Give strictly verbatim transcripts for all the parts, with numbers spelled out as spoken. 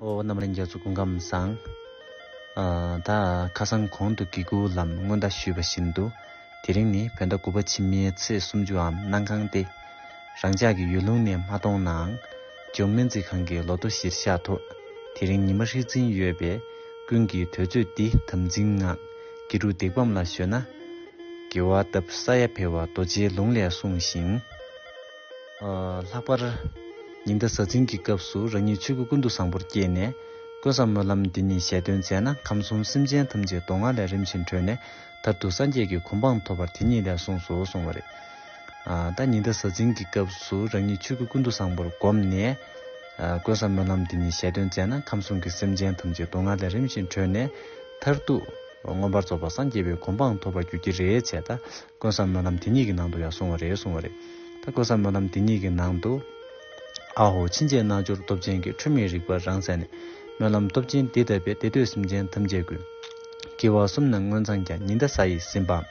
ཨོ། རྣམ་པ་ལྷན་རྒྱས་ཚོ་སྐུ་ཁམས་བཟང་། ཨ། ད་ཁ་སང་གོང་དུ་དགེ་སྐོས་ལམ་སྔོན་བརྡ་ཞུས་པ་བཞིན་དུ། དེ་རིང་ནི་བོད་ཟླ་དགུ་པ་ཕྱི་མའི་ཚེས་སུམ་ཅུའམ་གནངས་ཁང་སྟེ། རང་ཅག་གི་ཡུལ་ལུང་ནས་མ་གཏོང་ནའང་། ཇོ་སྨན་རྩིས་ཁང་གི་ལོ་ཐོ་གཞིར་བཞག་ཐོག། དེ་རིང་ཉི་མ་ཧྲིལ་འཛིན་ཡོད་པས། ཀུན་གྱིས་དུས་ཚོད་འདི་དམ་འཛིན་གནང་། དགེ་ཕྲུག་སྡིག་སྤོང་ལ་ཞུས་ན། དགེ་བ་བཏབ་ས་ཡ་འཕེལ་བ་རྡོ་རྗེའི་ལུང་ལས་གསུངས་ཤིང་། ཨ། ལྷག་པར། ཉི་ཟླ་གཟའ་འཛིན་གྱི་སྐབས་སུ་རང་ཉིད་ཆོས་སྐུ་ཀུན་ཏུ་བཟང་པོར་སྐྱེས་ནས། ཀུན་བཟང་སྨོན་ལམ་འདི་ཉིད་ཞལ་འདོན་མཛད་ན། ཁམས་གསུམ་སེམས་ཅན་ཐམས་ཅད་སྡུག་བསྔལ་ལས་རིམ་བཞིན་གྲོལ་ནས། མཐར་ཐུག་སངས་རྒྱས་ཀྱི་གོ་འཕང་ཐོབ་པར་དེ་ཉིད་ལས་གསུངས་སོ་གསུངས་པ་རེད། ཨ། ད་ཉི་ཟླ་གཟའ་འཛིན་གྱི་སྐབས་སུ་རང་ཉིད་ཆོས་སྐུ་ཀུན་ཏུ་བཟང་པོར་བསྒོམས་ནས། ཨ། ཀུན་བཟང་སྨོན་ལམ་འདི་ཉིད་ཞལ་འདོན་མཛད་ན། ཁམས་གསུམ་གྱི་སེམས་ཅན་ཐམས་ཅད་སྡུག་བསྔལ་ལས་རིམ་བཞིན་གྲོལ་ནས། མཐར་ཐུག་མངོན་པར་རྫོགས་པ་སངས་རྒྱས་པའི་གོ་འཕང་ཐོབ་པར་འགྱུར་གྱི་རེད་ཅེས། ད་ཀུན་བཟང་སྨོན་ལམ་དེ་ཉིད་ཀྱི་ནང་དུ་ཡང་གསུངས་པ་རེད་གསུངས་པ་རེད། ད་ཀུན་བཟང་སྨོན་ལམ་དེ་ཉིད་ཀྱི་ནང་དུ། ཨ་ཧོ། ཕྱིན་ཆད་རྣལ་འབྱོར་སྟོབས་ཆེན་གྱིས། འཁྲུལ་མེད་རིག་པ་རང་གསལ་ནས། སྨོན་ལམ་སྟོབས་ཆེན་འདི་བཏབ་པས། བདེ་འདོད་སེམས་ཅན་ཐམས་ཅད་ཀུན། དགེ་བ་གསུམ་རྣམས་མངོན་ཚང་ཀྱང་། ཉི་ཟླ་གཟའ་ཡིས་ཟིན་པའམ།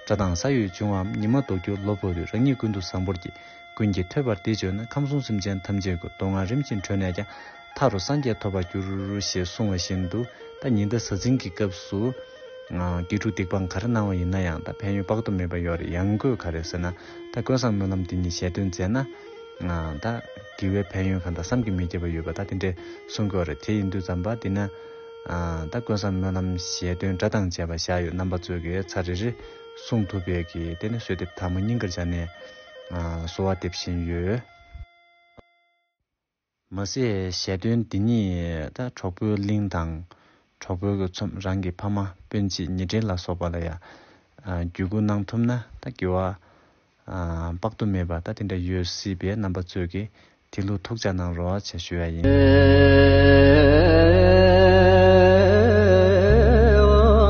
དགྲ་དང་ས་ཡོས་འབྱུང་བའམ། ཉི་མ་ལྡོག་གྱུར་ལོ་འཕོ་དུས། རང་ཉིད་ཀུན་ཏུ་བཟང་པོར་གྱིས། ཀུན་གྱིས་ཐོས་པར་འདི་བརྗོད་ན། ཁམས་གསུམ་སེམས་ཅན་ཐམས་ཅད་ཀུན། སྡུག་བསྔལ་རིམ་བཞིན་གྲོལ་ནས་ཀྱང་། མཐའ་རུ་སངས་རྒྱས་ཐོབ་པར་འགྱུར། ཞེས་གསུངས་པ་བཞིན་དུ། ད་ཉི་ཟླ་གཟའ་འཛིན་གྱི་སྐབས་སུ། ཨ། དགེ་ཕྲུག་སྡིག་སྤང་ག་རེ་གནང་བ་ཡིན་ན་ཡང་། ད་ཕན་ཡོན་དཔག་ཏུ་མེད་པ་ཡོད་རེད། ཡང་སྒོས་ག་རེ་ཟེར་ན། ད་ཀུན་བཟང་སྨོན་ལམ་འདི་ཉིད་ཞལ་འདོན་མཛད་ན། ཨ། ད་དགེ་བའི་ཕན་ཡོན་གང་དག་བསམ་གྱིས་མི་ཁྱབ་པ་ཡོད་པ། ད་དེ་འདྲས་གསུང་གི་ཡོད་རེད། དེ་ཡིན་དུས་ཙམ་པ་འདི་ན། ཨ། ད་ཀུན་བཟང་སྨོན་ལམ་ཞལ་འདོན་སྒྲ་དང་བཅས་པ་བཞག་ཡོད། རྣམ་པ་ཚོས་ཀྱིས་ཚར་རེ་རེ་གསུང་ཐུབ་པའི་གི། དེ་ནས་གསོལ་འདེབས་དང་པོ་སྙིང་གར་བཞག་ནས། ཨ། གསོལ་བ་འདེབས་བཞིན་ཡོད། མ་ཟད་ཞལ་འདོན་འདི་ཉིད་ད་གྲོགས་པོའི་གླིང་དང་། གྲོགས་པོའི་གི་ཚོམས། རང་གི་ཕ་མ་སྤུན་མཆེད་ཉེ་འབྲེལ་ལ་སོགས་པ་ལ་ཡང་། ཨ། བརྒྱུད་སྐུར་གནང་ཐུབ་ན། ད་དགེ་བ། ཨ། དཔག་ཏུ་མེད་པ་ད་དེ་འདྲ་ཡོད་སྲིད་པས། རྣམ་པ་ཚོས་ཀྱིས་དེ་ལུ་ཐུགས་འཇགས་གནང་རོགས་ཞེས་ཞུ་ཡ་ཡིན།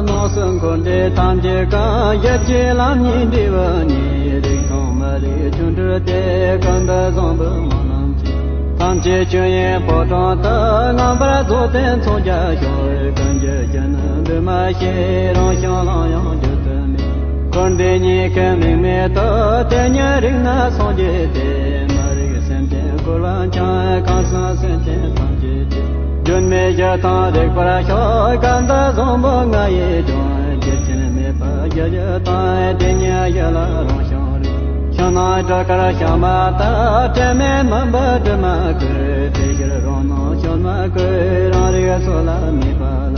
ནང་སེམས་འཁོར་འདས་ཐམས་ཅད་ཀུན། ཡིད་ཀྱི་ལམ་ཉིད་འདྲིལ་བ་ནི། རིག་དང་མ་རིག་ཆོ་འཕྲུལ་ཏེ། ཀུན་ཏུ་བཟང་པོའི་སྨོན་ལམ་གྱིས། ཐམས་ཅད་ཆོས་དབྱིངས་ཕོ་བྲང་དུ། མངོན་པར་རྫོགས་ཏེ་མཚོན་རྒྱ་ཤོག། ཀུན་གྱི་རྒྱུ་ནི་འདུས་མ་བྱས། རང་བྱུང་ལམ་ཡང་བརྗོད་དུ་མེད། འཁོར་འདས་གཉིས་ཀའི་དམིགས་མེད་དུ། དེ་ཉིད་རིག་ན་སངས་རྒྱས་ཏེ། མ་རིག་སེམས་ཅན་འཁོར་བར་འཁྱམས། ཁམས་གསུམ་སེམས་ཅན་ཐམས་ཅད་ཀྱི། སྒྱུ་མའི་གཞི་དང་རིག་པར་ཤོག། ཀུན་ཏུ་བཟང་པོ་ང་ཡིས་ཀྱང་། རྒྱུ་ཅན་མེད་པ་གཞི་བཞི་དང་། དེ་ཉིད་གཞི་ལ་རང་བྱུང་རིག། ཕྱི་ནང་སྒྲོ་སྐུར་བྱེད་མ་ཐག། དྲི་མེད་མུན་པ་དྲི་མ་བསྐུལ། དེ་ཕྱིར་རང་སྣང་ཆོས་མ་བསྐུལ། རང་རིག་སོ་ལ་དམིགས་པ་ལ།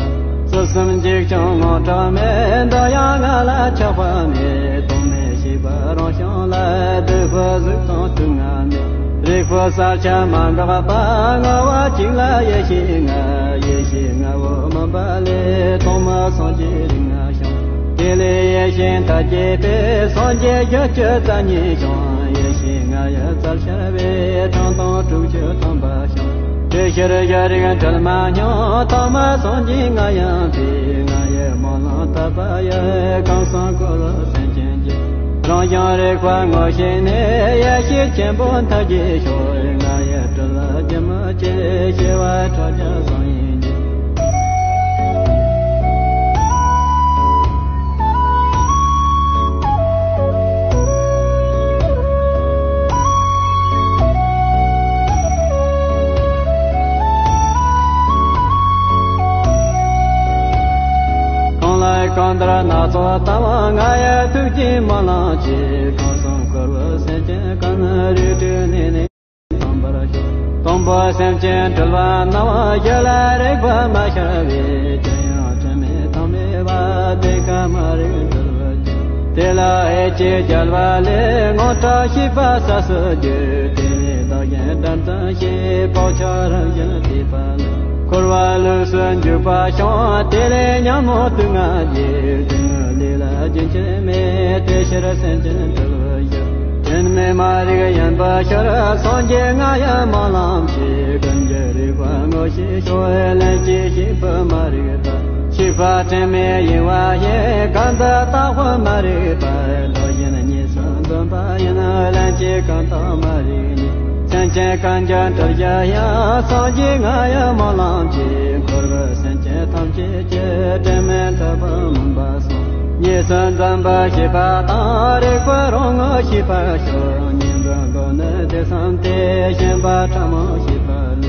ཟུར་གསུམ་འཇིགས་ཀྱང་ངང་གྲོལ་མེད། འདི་ཡང་ང་ལ་ཆགས་པ་མེད། རྟོག་མེད་ཤེས་པ་རང་བྱུང་ལ། སྡུག་པའི་གཟུགས་དང་དྲི་ང་མེད། རིག་པའི་གསལ་ཆ་མ་འགགས་པ། ངོ་བོ་གཅིག་ལ་ཡེ་ཤེས་ལྔ། ཡེ་ཤེས་ལྔ་པོ་མུན་པ་ལས། ཐོག་མར་སངས་རྒྱས་རིགས་ལྔ་བྱུང་། དེ་ལས་ཡེ་ཤེས་མཐར་སྐྱེས་པས། སངས་རྒྱས་རྒྱུ་བཅུ་རྩ་གཉིས་བྱུང་། ཡེ་ཤེས་ལྔ་ཡི་རྩལ་ཤར་བས། ཐུན་མོང་དྲུག་ཅུ་ཐམ་པ་བྱུང་། དེ་ཕྱིར་རྒྱུ་རིག་འབྲལ་མ་མྱོང་། ཐོག་མར་སངས་རྒྱས་ང་ཡང་དེ། ང་ཡི་སྨོན་ལམ་དག་པ་ཡིས། ཁམས་གསུམ་འཁོར་བའི་སེམས་ཅན་རྒྱུད། རང་བྱུང་རིག་པ་ངོ་ཤེས་ནས། ཡེ་ཤེས་ཆེན་པོ་མཐར་སྐྱེས་ཤོག། ང་ཡི་སྤྲུལ་པ་རྒྱུན་མི་ཆད། ཤེས་པ་ཕྲག་བརྒྱ་བཟང་ཡིན་གྱི། གང་ལ་གང་འདུལ་སྣ་ཚོགས་དང་། ང་ཡི་ཐུགས་ཀྱི་སྨོན་ལམ་གྱིས། ཁམས་གསུམ་འཁོར་བའི་སེམས་ཅན་ཀུན། རིགས་དྲུག་གནས་ནས་དམ་པར་སྐྱོང་། དང་པོ་སེམས་ཅན་སྤྲུལ་པ་རྣམས། རྒྱུད་ལ་རིག་པ་མ་ཤར་བས། ཀུན་ཡང་དྲི་མེད་ཐོགས་མེད་པ། དེ་ཀ་མ་རིག་འདུལ་བའི་རྒྱུ། དེ་ལ་ཨེ་ཅིག་རྒྱལ་བ་ལས། དངོས་གྲུབ་ཤེས་པ་ཟབ་སུ་གྱུར། དེ་ལས་བདག་གཞན་དགྲར་འཛིན་ཞེས། བག་ཆགས་རང་བཞིན་བརྟས་པ་ལས། འཁོར་བ་ལུས་སུ་འཇུག་པ་བྱུང་། དེ་ལས་ཉོན་མོངས་དུག་ལྔ་རྒྱས། དེ་ནི་ལས་ལ་རྒྱུན་ཆད་མེད། དེ་ཕྱིར་སེམས་ཅན་སྤྲུལ་པའི་རྒྱུ། དྲི་མེད་མ་རིག་ཡིན་པར་ཤར། སངས་རྒྱས་ང་ཡི་སྨོན་ལམ་གྱིས། ཀུན་གྱི་རིག་པ་ངོ་ཤེས་ཤོག། ལན་གཅིག་ཤེས་པ་མ་རིག་པ། ཤེས་པ་དྲི་མེད་ཡིན་པ་ཡིན། གང་དུ་བརྟགས་པ་མ་རིག་པ། བདག་གཞན་གཉིས་སུ་འཛིན་པ་ཡིན། ལན་གཅིག་གང་དག་མ་རིག་ནས། སེམས་ཅན་ཀུན་ཀྱང་སྤྲུལ་རྒྱུ་ཡིན། སངས་རྒྱས་ང་ཡི་སྨོན་ལམ་གྱིས། འཁོར་བའི་སེམས་ཅན་ཐམས་ཅད་ཀྱི། དྲི་མེད་དྲི་མ་མུན་པ་སངས། གཉིས་སུ་འཛིན་པ་ཤེས་པ་དང་། རིག་པ་རང་ངོ་ཤེས་པར་ཤོག། གཉིས་འཛིན་རྡོ་ནི་དེ་བསམས་ཏེ། ཞེན་པ་ཕྲ་མོ་ཤེས་པ་ལས།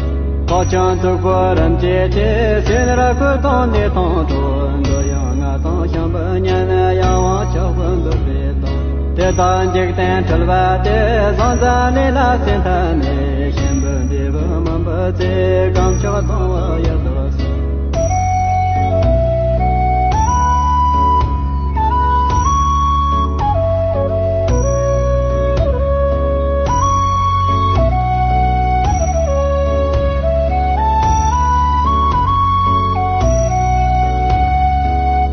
ལྷོ་བྱང་དྲུག་པོ་རིམ་གྱིས་ཆད། སྲིན་ར་ཁུ་དང་ནད་དང་གྲོགས། འདོད་ཡོན་ལྔ་དང་ཤམ་བུ་ཉམས། ཡང་དབང་ཆོག་པོ་འདོད་པའི་དོན། དེ་དག་འཇིག་རྟེན་འཁྲུལ་པ་སྟེ། བཟང་བཙལ་ལས་ལ་སེམས་ཐ་མལ། གཤིན་པོའི་འབྲས་བུ་སྨིན་པའི་ཚེ། དཀོན་མཆོག་གདུང་བ་ཡོད་དོ་ཟེར།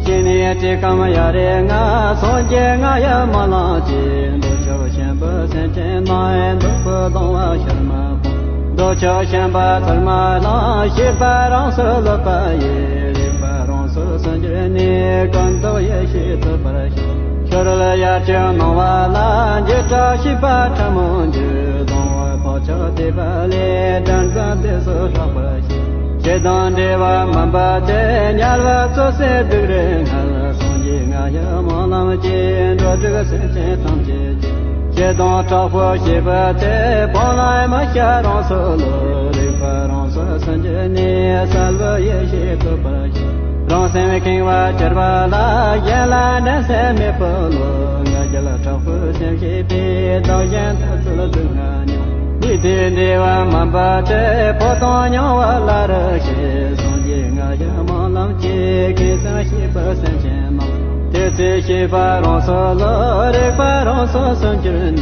སྐྱེ་གནས་སྐྱེ་ཁམས་ཡ་རེ་ལྔ། སངས་རྒྱས་ལྔ་ཡི་སྨོན་ལམ་གྱིས། འདོད་ཆགས་ཆེན་པོའི་སེམས་ཅན་རྣམས། འདོད་པའི་གདུང་བ་ཕྱིར་མ་སྤོང་། འདོད་ཆགས་ཞེན་པ་ཚུར་མ་བླང་། ཤེས་པ་རང་སོར་ལོག་པ་ཡིས། རིག་པ་རང་སོར་སུན་གྱུར་ནས། ཀུན་རྟོག་ཡེ་ཤེས་ཐོབ་པར་ཤོག། ཕྱི་རོལ་ཡར་གྱི་སྣང་བ་ལ། འཇིགས་སྐྲག་ཤེས་པ་ཕྲ་མོ་འགྱུར། གདུང་བ་བག་ཆགས་དེ་པ་ལས། དྲན་ཙམ་དེ་སུ་ཧྲག་པར་བྱེད། ཞེ་སྡང་འབྲེལ་བ་མུན་པ་སྟེ། དམྱལ་བ་རྩུབ་སེལ་སྡུག་རུས་བསྔལ། སངས་རྒྱས་ལྔ་ཡི་སྨོན་ལམ་གྱིས། འགྲོ་དྲུག་སེམས་ཅན་ཐམས་ཅད་ཀྱི། ཞེ་སྡང་དྲག་པོ་ཞེས་པ་སྟེ། སྤང་བླང་མི་བྱ་རང་སོར་ལོག། རིག་པ་རང་སོར་སུན་གྱུར་ནས། གསལ་བའི་ཡེ་ཤེས་ཐོབ་པར་བྱེད། རང་སེམས་ཁེངས་པetcetera ལ། གཞན་ལ་འགྲན་སེམས་མེད་པའི་བློ། ང་རྒྱལ་དྲག་པོས་སེམས་ཞེན་པས། བདག་གཞན་འཐབ་རྩོད་སྡུག་བསྔལ་མྱོང་། ལུས་དེ་འབྲེལ་བ་མུན་པ་སྟེ། འཕོ་ལྟུང་མྱོང་བ་སླར་གཤེགས། སངས་རྒྱས་ལྔ་ཡི་སྨོན་ལམ་གྱིས། ཁེངས་སེམས་སྐྱེས་པའི་སེམས་ཅན་རྣམས། དེ་ཚེ་ཤེས་པ་རང་སོར་ལོག། རིག་པ་རང་སོར་སུན་གྱུར་ནས།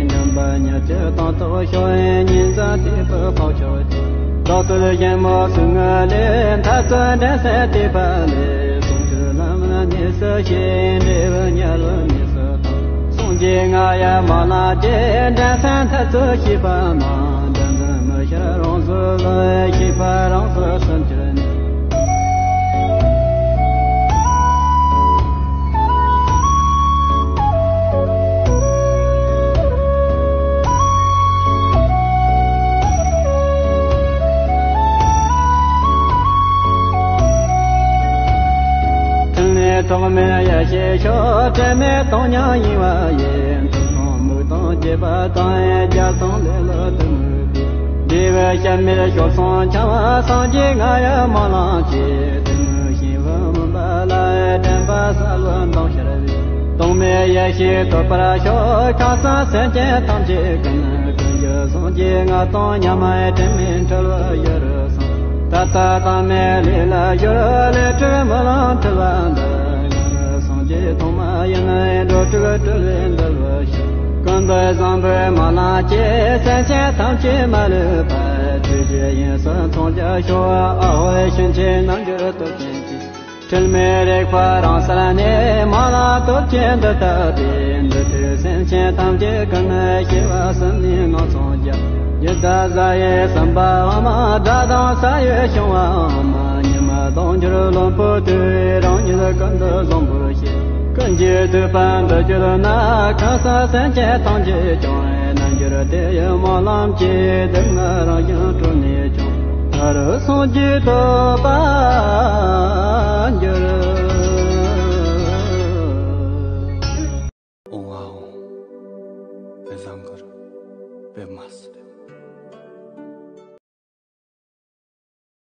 ངན་པ་ཉེས་སྤྱོད་དང་ཐོག་ཤོར། ཉིན་མཚན་དེ་པོ་ཕོག་ཆོག་ཅིང་། བདག་བསྟོད་ཞིང་མོས་གཟུགས་བརྙན་ལས། འཐབ་རྩོད་འགྲན་སེམས་དེ་པ་ལས། སུན་གྱུར་ལམ་གནས་སུ་གཤེགས། འབྲས་བུ་དམྱལ་བའི་གནས་སུ་དག། སངས་རྒྱས་ལྔ་ཡི་སྨོན་ལམ་གྱིས། འགྲན་སེམས་འཐབ་རྩོད་ཞེས་པ་རྣམས། འགྲན་འཛིན་མི་བྱེད་རང་སོར་ལོག། ཤེས་པ་རང་སོར་སུན་གྱུར་ནས། ཐུན་ལས་ཐོགས་མེད་ཡེ་ཤེས་ཤོག། དྲན་མེད་དང་མཉམ་གཡེང་བ་ཡི། འཁྲུལ་སྣང་མིག་དང་བཅས་པ་དང་། རྒྱ་དང་ལས་ལ་དུ་མུ་པའི། འབྲས་བུ་ཤ་མེད་བྱོལ་སོང་འཁྱམས། སངས་རྒྱས་ལྔ་ཡི་སྨོན་ལམ་གྱིས། དུ་མུ་ཤིང་བུ་མུན་པ་ལ། དྲན་པ་གསལ་བའི་མདངས་ཤར་བའི། རྟོག་མེད་ཡེ་ཤེས་ཐོབ་པར་ཤོག། ཁམས་གསུམ་སེམས་ཅན་ཐམས་ཅད་ཀུན། ཀུན་གྱི་སངས་རྒྱས་ལྔ་དང་མཉམ། དྲན་མེད་འཁྲུལ་བའི་ཡུལ་རུ་སོང་། ད་ལྟ་དང་མེད་ལས་ལ་གྱུར། ལས་དྲུག་སྨོན་ལམ་འཁྲུལ་བ་འདི། ང་ནི་སངས་རྒྱས་ཐོག་མ་ཡིན། འགྲོ་དྲུག་སྤྲུལ་པའི་འདུལ་བའི་ཞིང་། ཀུན་ཏུ་བཟང་པོའི་སྨོན་ལམ་གྱིས། སེམས་ཅན་ཐམས་ཅད་མ་ལུས་པ། ཆོས་ཀྱི་དབྱིངས་སུ་མཐོང་རྒྱ་ཤོག། ཨ་ཧོ་ཡེ་ཤེས་ཆེན་རྣལ་འབྱོར་སྟོབས་ཅན་གྱིས། འཁྲུལ་མེད་རིག་པ་རང་གསལ་ནས། སྨོན་ལམ་སྟོབས་ཀྱིས་འདི་ལྟ་སྟེ། འདི་ལྟར་སེམས་ཅན་ཐམས་ཅད་ཀུན། སྐྱེ་བ་གསུམ་ནས་ངོ་མཚར་རྒྱ། ཡི་དྭགས་གཟའ་ཡི་ཟམ་པའམ། དགྲ་དང་ས་ཡི་ཤིང་བའམ། ཉི་མ་ལྡོག་འགྱུར་ལོང་པོ་དུས། རང་ཉིད་ཀུན་ཏུ་བཟང་པོར་ཤེས། ཀུན་གྱིས་བསྟོད་པ་འདི་བརྗོད་ན། ཁམས་གསུམ་སེམས་ཅན་ཐམས་ཅད་ཀྱང་། རྣལ་འབྱོར་དེ་ཡི་སྨོན་ལམ་གྱིས། སྡུག་བསྔལ་རང་བཞིན་གྲོལ་ནས་ཀྱང་། ད་རུང་སངས་རྒྱས་ཐོབ་པ།